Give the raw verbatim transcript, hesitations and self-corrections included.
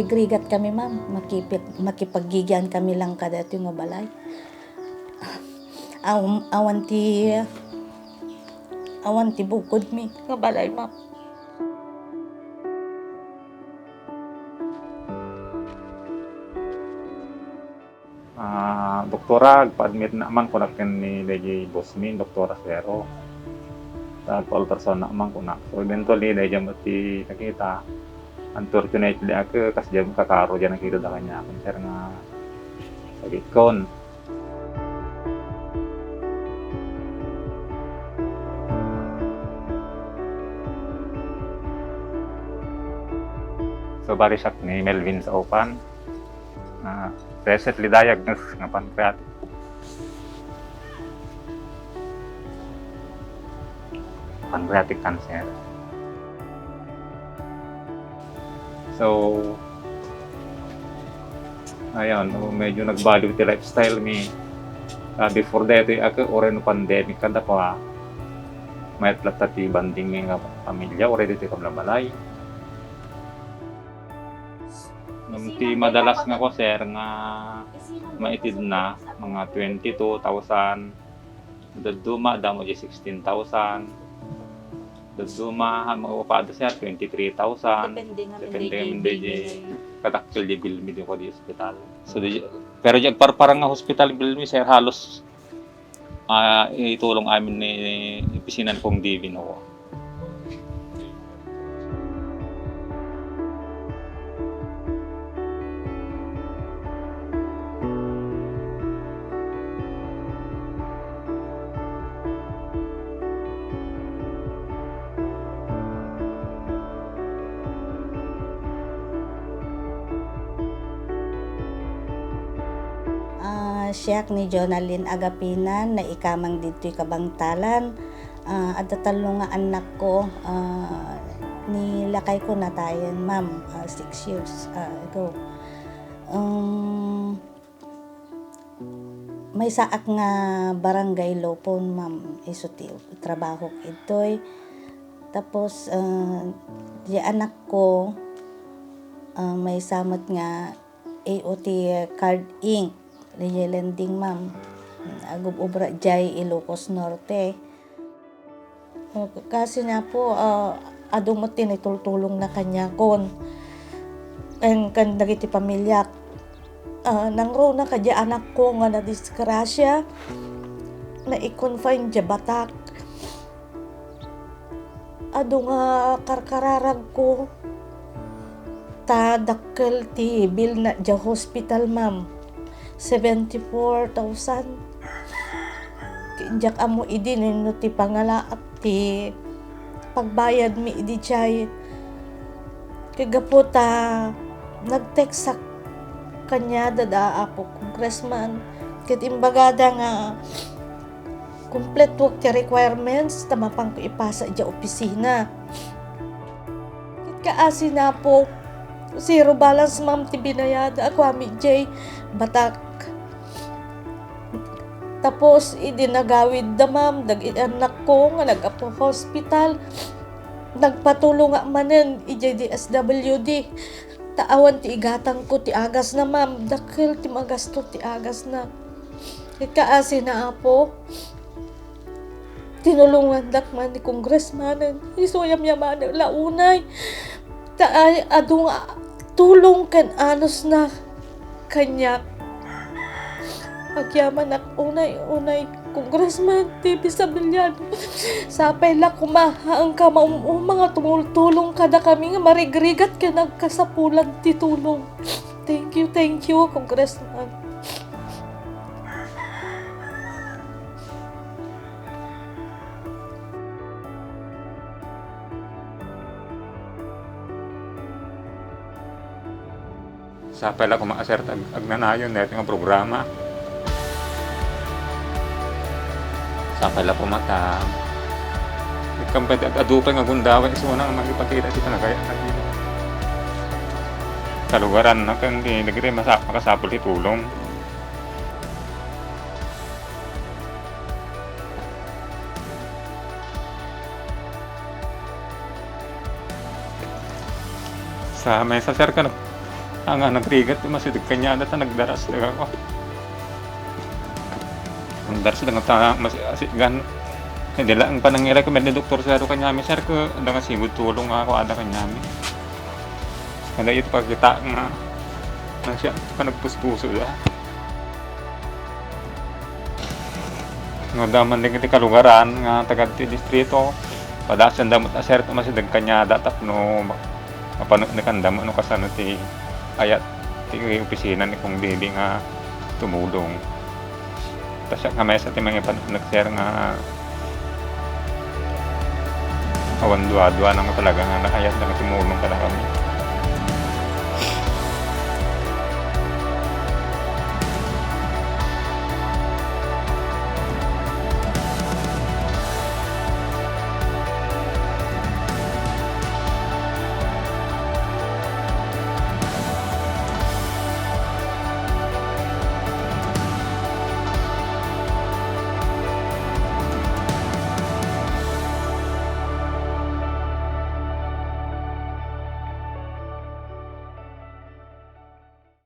Agrigat kami, ma'am. Makipag-, makipaggigian kami lang kadaytoy nga balay. Aw-, awan ti, awan ti bukodmi nga balay, ma'am. Ah, doktora, agpa-admit na man kunak ken ni dayjay boss mi, Doktora Suero. Ta ultrasound na man kunak. So, eventually, dayjay met ti nakita. Unfortunately, ak-, kasdiay kakaro diay nakita da kaniak, sir, nga sagitkon. So, bali siak ni Melvin Saupan. Ah, recently diagnosed nga pancreatic. Pancreatic cancer. So, ayun, medyo nagbaliw ti lifestyle mi. Ah, before daytoy, ak-, uray no pandemic, kada pa, mayat latta ti bonding mi nga pamilya, uray ditoy kabla balay. Ngem ti madalas nga kuan, sir, nga maitid na, mga twenty-two thousand, dadduma, damo diay sixteen thousand, dadduma, ha, mga upada, sir, twenty-three thousand. Depende nga, depende men diay kadakkel diay bill mi diay ospital. So, di, pero diay agparparang nga hospital bill mi, sir, halos ah, itulong amin ni, ni opisina ni Cong Divin, oo. Ah, siak ni Jonalyn Agapinan, naikamang ditoy Kabangtalan. Ah, adda tallo nga annakko. Ah, ni lakayko natayen, ma'am, ah, six years, ah, ago. Um, maysaak nga barangay lupon, ma'am, isu ti trabahok idtoy. Tapos, ah, diay annakko, ah, maysa met nga A O T card inc, diay lending, ma'am. Agub-ubra diay Ilocos Norte. Kaasi ni Apo, ah, adu met ti naitultulongna kaniakon ken, ken dagiti pamiliak. Ah, nangruna kadi annakko nga nadisgrasia, nai-confine diay Batac. Adu nga karkararagko, ta dakkel ti bill na diay hospital, ma'am. Seventy-four thousand. Diak ammo idi no, no ti pangalaak ti pagbayad mi idi diay. Ket gapu ta nag-text-ak kaniada da Apo Congressman, ket imbagada nga kumpletuak ti requirements ta mapanko ipasa idiay opisina. Ket kaasi ni Apo, zero balance, ma'am, ti binayada, kuami, idiay Batac. Tapos, idi nagawidda, ma'am, dagiti annakko nga nag-apo hospital, nagpatulongak manen idiay D S W D. Ta awan ti igatangko ti agasna, ma'am. Dakkel ti magasto ti agasna. Ket kaasi ni Apo, tinulongandak man ni Congressman. Isu yamyamanen la unay. Ta ay, adu nga tulong ken anusna kaniak. Agyamanak unay, unay, Congressman T V Sabillano. Sapay la koma, haanka maum-uma nga tumultulong kadakami nga marigrigat ken agkasapulan ti tulong. Thank you, thank you, Congressman. Sapay la koma, sir, ag-, agnanayon daytoy nga programa. Sapay la koma ta ikkan pay ti ad-adu pay nga gundaway isuna nga mangipakita ti panagayat dagiti kalugaranna ken dagiti masa-, makasapul ti tulong. Sa maysa, sir, kano? Ania, nagrigat ti masideg kaniada ta nagdaras dagako. Nagdaras dagata mas-, asigan. Idi la panangiray ko met ni Doktor Sero kaniami, "Sir, ko, adda nga sigud tulong nga kuada kaniami." Kada iti pagkita nga, nang siya, panagpuspuso da. No, adda man dagiti kalugaran nga taga ti distrito, padasenda met a, sir, ti masideg kaniada tapno ma-, mapaneknekan da no kasano ti ayat ti opisina ni Kong Didi nga tumulong. Ta siak nga maysa ti mangipaneknek, sir, nga awan duadua nga talaga nga naayat nga tumulong kadakami.